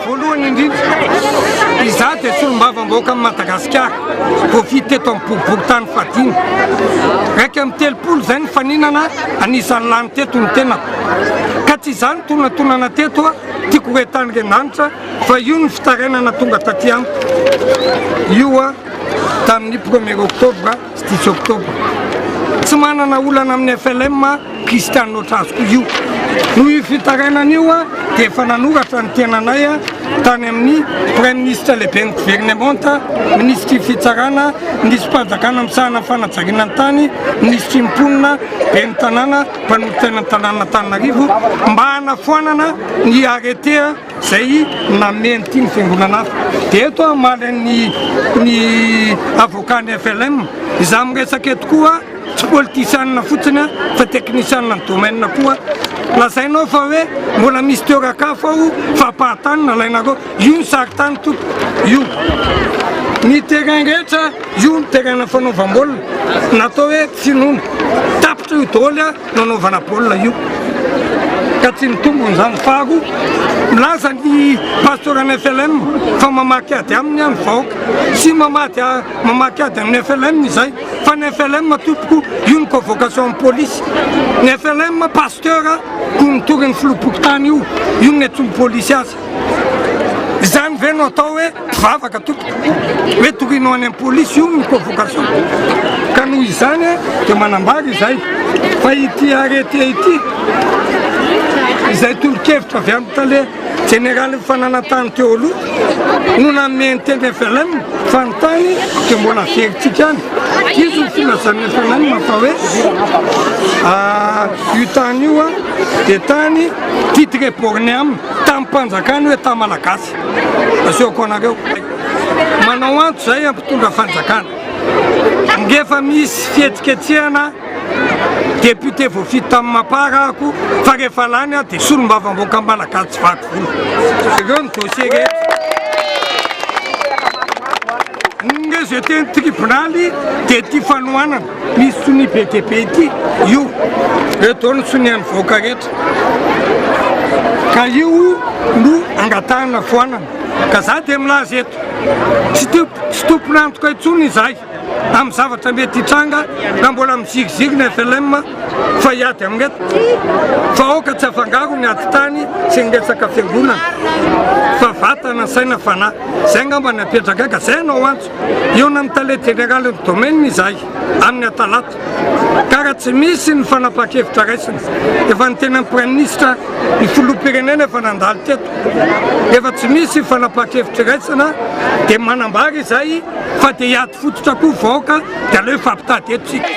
Voalohany indrindra, izaho dia solombavambahoakan'i Madagasikara, voafidy teto amin'ny boriborintany fahadimy. 31 izay ny faninana anisan'ny lany teto ny tenako. Ka tsy izaho no tonantonana teto, tiako ho re tany re-danitra fa io ny fitarainana tonga taty amiko. Io tamin'ny premier octobre sy dix octobre. Tsy manana olana amin'ny FLM Kristianina ohatr'azy koa io. Noho io fitarainana io dia efa nanoratra ny tenanay tany amin'ny Praiminisitra lehiben'ny governemanta, minisitry ny fitsarana, minisitrim-panjakana misahana ny fanajariana ny tany, minisitry ny mponina, ben'ny tanàna, mpanolotsaina ny tanànan'Antananarivo mba hanafoanana ny arrêté izay nameno ity ny fiangonana hafa. Dia eto aho hamaly an'ny ny avocat ny FLM. Izaho miresaka eto koa tsy politisianina fotsiny fa teknisianina ny domaine koa. Lazainao fa hoe mbola misy toeran-kafa ao fa ampahatany nalainareo. Io ny sarintany tompoko, io. Ny terrain rehetra, io ny terrain fanaovam-baolina. Natao hoe finoana. Tapitra io daholo nanaovana baolina io. Ka tsy mitombona izany. Faharoa, milaza ny pasteur ny FLM fa mamaky ady aminy ny vahoaka. Tsy mamady mamaky ady amin'ny FLM izay. Fa ny FLM tompoko, io ny convocation ny polisy. Ny FLM pasteur ko nitory ny filoham-pokontany io, io no niantsoan'ny polisy azy. Izany ve no atao hoe mpivavaka tompoko? Hoe torianao any amin'ny polisy io ny convocation. Ka noho izany dia manambara izay fa ity arrêté ity izay tolo-kevitra avy amin'ny tale jeneralin'ny fananantany teo aloha no nanome ny teny FLM fa ny tany dia mbola averintsika any. Izy ny filazan'ny FLM fa hoe io tany io dia tany titre borné aminy tamim-panjakana io Etat malagasy. Asehoko anareo. Manao antso izay mpitondra fanjakana. Ngefa misy fihetsiketsehana député voafidy tamin'ny Mapar ako fa rehefa lany aho dia solombavambahoaka malagasy tsy vaky volo. Ireo ny dossier rehetra. Ny rejeté ny tribonaly dia ity fanohanana misy sonia be dia be ity io. Ireo daholo ny sonian'ny vahoaka rehetra. Ka io no angatahana foanana. Ka za dia milaza eto, tsy tsy tompon'antoka intsony izahay amin'ny zavatra mety hitranga raha mbola miziriziry ny FLM fa hiady amin'ireto. Fa aoka tsy afangaro ny ady tany sy ny resaka fiangonana fa vatana, saina, fanahy. Izay angamba ny apetraka ka izay hanao antso. Hihaona amin'ny tale jeneralin'ny domaine izahay amin'ny atalata. Ka raha tsy misy ny fanapahan-kevitra raisina, efa niteny amin'ny praiminisitra ny filoham-pirenena efa nandalo teto, rehefa tsy misy fanapahan-kevitra iraisana dia manambara izahay fa dia hiady fototra koa vahoaka dia aleo hifampitady eto isika.